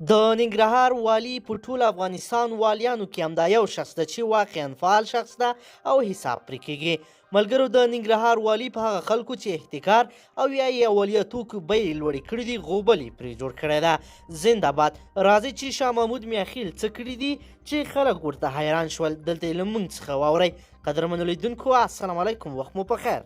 د ننګرهار والي په ټول افغانستان والیانو کې همدا یو شخص ده چې واقعا فعال شخص ده او حساب پرې کېږي. ملګرو، د ننګرهار والي په هغه خلکو چې احتکار او یا یې اولیه توکو بیې لوړې کړې دي، غوبل یې پرې جوړ کړی ده. زنده باد. راځئ چې شاه محمود میاخیل څه کړي دي چې خلک ورته حیران شول، دلته یې له موږ څخه واورئ. قدرمنو لیدونکو، السلام علیکم، وخت مو په خیر.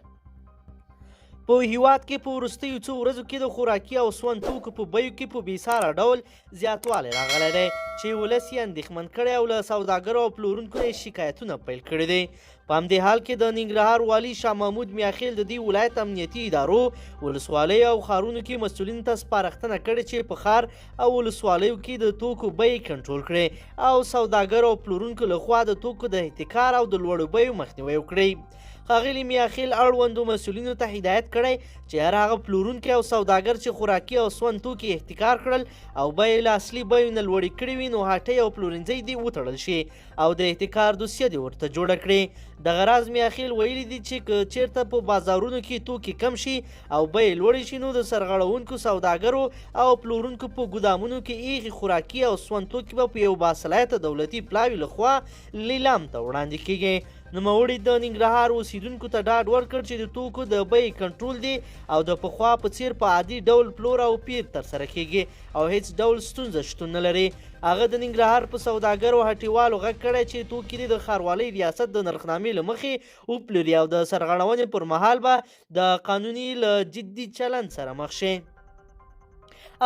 په هیواد کې په وروستیو څو ورځو کې د خوراکي او سون توکو په بیو کې په بېساره ډول زیاتوالی راغلی دی چې ولس یې اندېښمن کړی او له سوداګرو او پلورونکو یې شکایتونه پیل کړي دي. په همدې حال کې د ننګرهار والي شاه محمود میاخیل د دې ولایت امنیتي ادارو، ولسوالیو او ښارونو کې مسؤلینو ته سپارښتنه کړې چې په ښار او ولسوالیو کې د توکو بیې کنټرول کړي او سوداګرو او پلورونکو لخوا د توکو د احتکار او د لوړو بیو مخنیوی وکړي. ښاغلي میاخیل اړوندو مسؤلینو ته هدایت کړی چې هر هغه پلورونکی او سوداګر چې خوراکي او سون توکي احتکار کړل او بیې له اصلي بیو نه لوړې کړې وي، نو هټۍ او پلورنځۍ دې وتړل شي او د احتکار دوسیه دې ورته جوړه کړي. دغه راز میاخیل ویلي دي چې که چیرته په بازارونو کې توکي کم شي او بیې لوړې شي، نو د سرغړونکو سوداګرو او پلورونکو په ګودامونو کې ایښي خوراکي او سون توکي به په یو باصلاحیته دولتي پلاوي لخوا لیلام ته وړاندې کیږي. نوموړي د ننګرهار اوسیدونکو ته ډاډ ورکړ چې د توکو د بیې کنټرول دی او د پخوا په څیر په عادي ډول پلور او پیر ترسره کیږي او هیڅ ډول ستونزه شتون نه لري. هغه د ننګرهار په سوداګرو هټیوالو غږ کړی چې توکي دې د ښاروالۍ ریاست د نرخنامې له مخې وپلوري او د سرغړونې پر مهال به د قانوني له جدي چلند سره مخ شي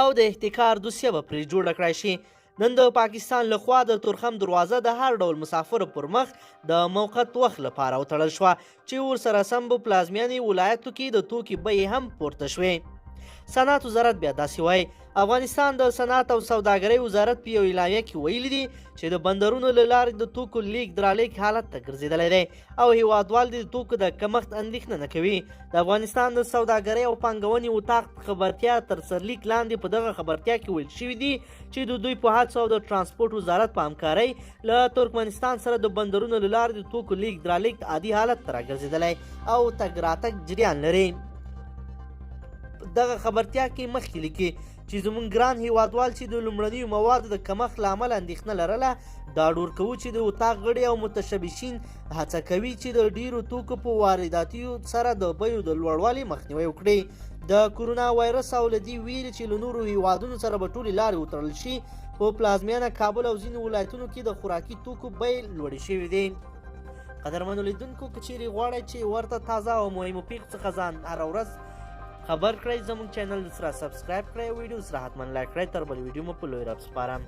او د احتکار دوسیه به پرې جوړه کړای شي. نن د پاکستان له خوا د تورخم دروازه د هر ډول مسافرو پر مخ د موقت وخت لپاره وتړل شوه چې ورسره سم په پلازمینې ولایتو کې د توکي بیې هم پورته شوې. صنعت وزارت بیا داسې وایي، افغانستان د صنعت او سوداګرۍ وزارت په یو اعلامیه کې ویلي دي چې د بندرونو له لارې د توکو لیږد رالیږد حالت ته ګرځېدلی دی او هیوادوال د توکو د کمښت اندېښنه نه کوي. د افغانستان د سوداګرۍ او پانګونې اتاق خبرتیا تر سرلیک لاندې په دغه خبرتیا کې ویل شوي دي چې د دوی په هڅو او د ترانسپورت وزارت په همکارۍ له ترکمنستان سره د بندرونو له لارې د توکو لیږد رالیږد عادي حالت ته راګرځېدلی او تګ راتګ جریان لري. دغه خبرتیا کې مخکې لیکي چې زمونږ ګران هیوادوال چې د لومړنیو موادو د کمښت له امله اندېښنه لرله، ډاډ ورکوو چې د اتاق غړي او متشبثین هڅه کوي چې د ډیرو توکو په وارداتیو سره د بیو د لوړوالي مخنیوی وکړي. د کورونا وایرس او له دې ویرې چې له نورو هیوادونو سره به ټولې لارې وتړل شي، په پلازمینه کابل او ځینو ولایتونو کې د خوراکي توکو بیې لوړې شوې دي. قدرمنو لیدونکو، که چیرې غواړئ چې ورته تازه او مهمو پیښو څخه ځان هره ورځ خبر کړئ، زموږ چینل سره subscribe کړئ او ویډیو سره حتما لایک کړئ. تر بل ویډیو مو په لوی رب سپارم.